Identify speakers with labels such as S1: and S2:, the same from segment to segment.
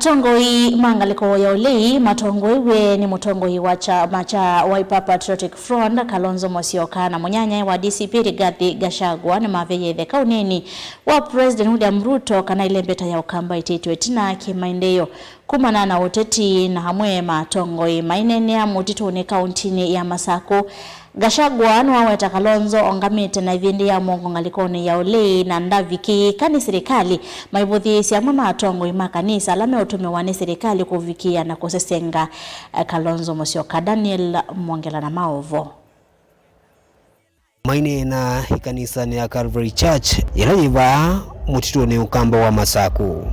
S1: Atongoi mangaliko ya ulei matongoiwe ni mutongoi wa chama cha Wiper Patriotic Front Kalonzo Musyoka na munyanya wa DCP Rigathi Gachagua ni mavyeyethe kauneni wa President William Ruto kana ile mbeta ya Ukamba ititwe tina kimaendeleo kumana na uteti na hamwe matongoi mainene mutituni kauntini ya Masaku. Gachagua niwaweta Kalonzo ongamite na ivindi ya mongo ngalikoni ya ulei na ndaviki kani serikali maivuthisi amwe matongoi ma kanisa ala meutumiwa ni serikali kuvikia na kusesenga Kalonzo Musyoka. Daniel Mwongela na maovo.
S2: Maine na ikanisa ni ya Calvary Church yila mutituni Ukamba wa Masaku.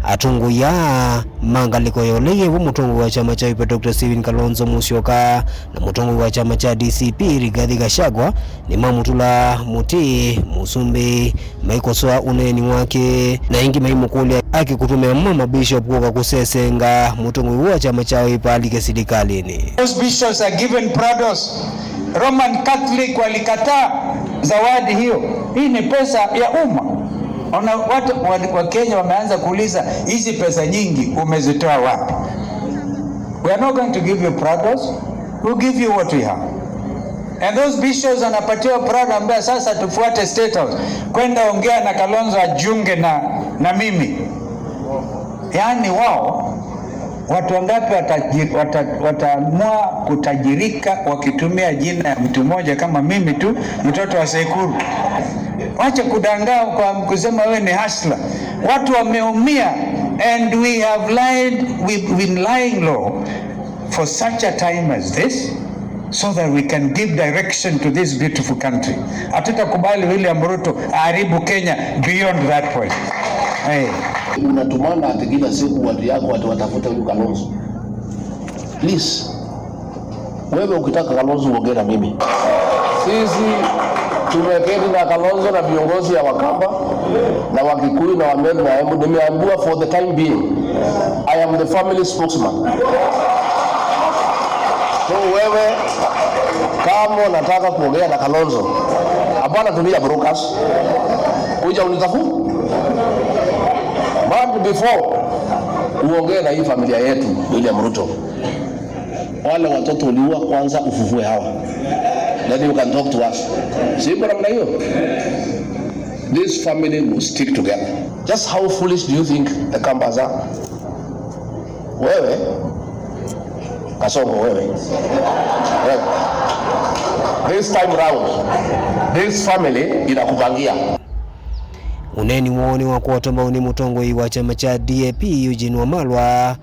S2: Atongoya mangaliko yoleye wo mutongo wa chama cha Wiper Dr. Stephen Kalonzo Musyoka na mutongo wa chama cha DCP Rigathi Gachagua ni mamutula muti musumbi maikosoa uneni wake na ingi maimukulia akikutumia mama bishop kuka kusesenga mutongo wa chama cha Wiper alike silikalini.
S3: Those bishops are given Prados. Roman Catholic walikataa zawadi hiyo. Hii ni pesa ya umma. Ona watu wa Kenya wameanza kuuliza, hizi pesa nyingi umezitoa wapi? We are not going to give you Prados. We'll give you what we have. And those bishops wanapatiwa Prado ambaye sasa tufuate State House. Kwenda ongea na Kalonzo ajiunge na mimi. Yaani wao watu wangapi wataamua kutajirika wakitumia jina ya mtu mmoja kama mimi tu, mtoto wa Sekuru? Wacha kudangaa kwa kusema wewe ni hustler. Watu wameumia, and we have lied, we've been lying low for such a time as this so that we can give direction to this beautiful country. Hatutakubali William Ruto aharibu Kenya beyond that point. Hey.
S4: Unatumana ati kila siku watu yako watu watafuta huyu Kalonzo. Please. Wewe ukitaka Kalonzo uongee na mimi. Sisi tumeketi na Kalonzo na viongozi ya Wakamba na Wakikuyu na Wameru na Embu. Nimeambiwa for the time being I am the family spokesman. So wewe kama unataka kuongea na Kalonzo, hapana tumia brokers. Kuja unitafu. But before uongee na hii familia yetu William Ruto, wale watoto uliua kwanza ufufue hawa. Then you can talk to us. Siko namna hiyo. This family will stick together. Just how foolish do you think the Kambas are? Wewe Kasongo, wewe. Wewe. This time round, this family inakupangia.
S2: Uneni woni wa kuotomba uni mutongoi wa chama cha DAP Eugene Wamalwa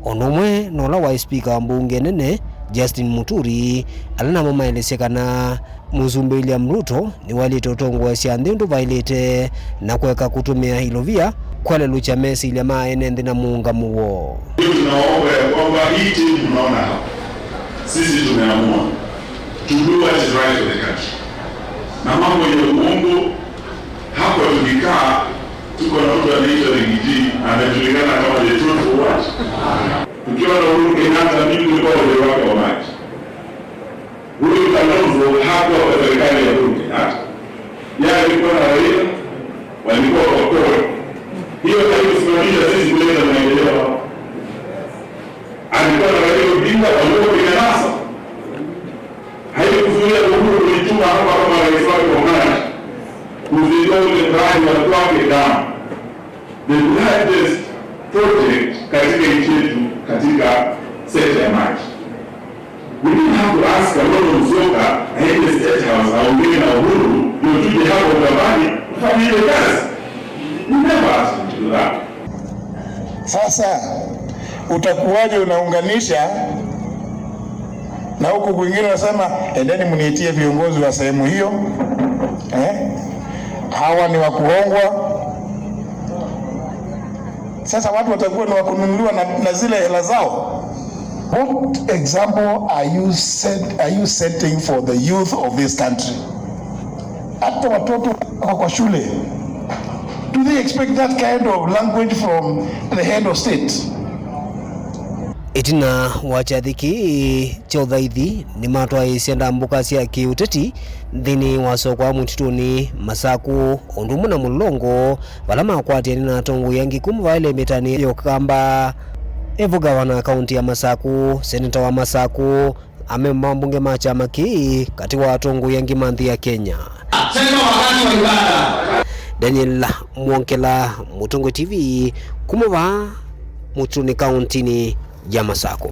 S2: onumwe nola wa speaker wa mbunge nene Justin Muturi ala namo maelesya kana musumbi William Ruto ni walite utongoesya nthi undu vailite na kueka kutumia ilovia kwalelucha mesilya ma ene nthi na muungamu woo.
S5: Tunaomba ya kwamba hii timu tunaona hapa, sisi tumeamua to do what is right for the country, na mambo ya uongo hapo tukikaa, tuko na mtu anaitwa Riggy G anajulikana kama the truth what. Tukiwa na Uhuru Kenyatta, mimi nilikuwa waziri wake wa maji. Huyu Kalonzo hakuwa kwa serikali ya Uhuru Kenyatta, yeye alikuwa na Raila, walikuwa kwa kodi. Hiyo haikusimamisha sisi kuleta maendeleo hapa. Alikuwa na Raila Odinga, walikuwa kwenye NASA. Haikuzuia Uhuru kulituma hapa kama rais wake wa maji kuzindua ule mradi wa Thwake Dam, the largest project katika nchi yetu katika sekta ya maji. We didn't have to ask Kalonzo Musyoka aende State House aongee na Uhuru ndio tuje hapo Ukambani kufanya ile kazi. We never asked him to do that.
S6: Sasa utakuwaje unaunganisha na huku kwingine unasema endeni mniitie viongozi wa sehemu hiyo, eh? Hawa ni wa kuhongwa. Sasa watu watakuwa ni wa kununuliwa na zile hela zao. What example are you setting for the youth of this country? Hata watoto wako kwa shule, do they expect that kind of language from the head of state?
S2: Itina wa kyathi kya uthaithi ni matwaisye ndambuka sya kiuteti nthini wa soko wa mutituni Masaku undu umwe na mulongo vala makwatiani na atongoi angi kuma vaile mitani ya Ukamba. Evu gavana kaunti ya Masaku, seneta wa Masaku, amemba mbunge ma chama kii kati wa atongoi angi ma nthi ya Kenya.
S7: Sema wakati wa ibada.
S2: Daniel Mwonkela, Mutongwe TV, kuma va mutituni kauntini ya Masaku.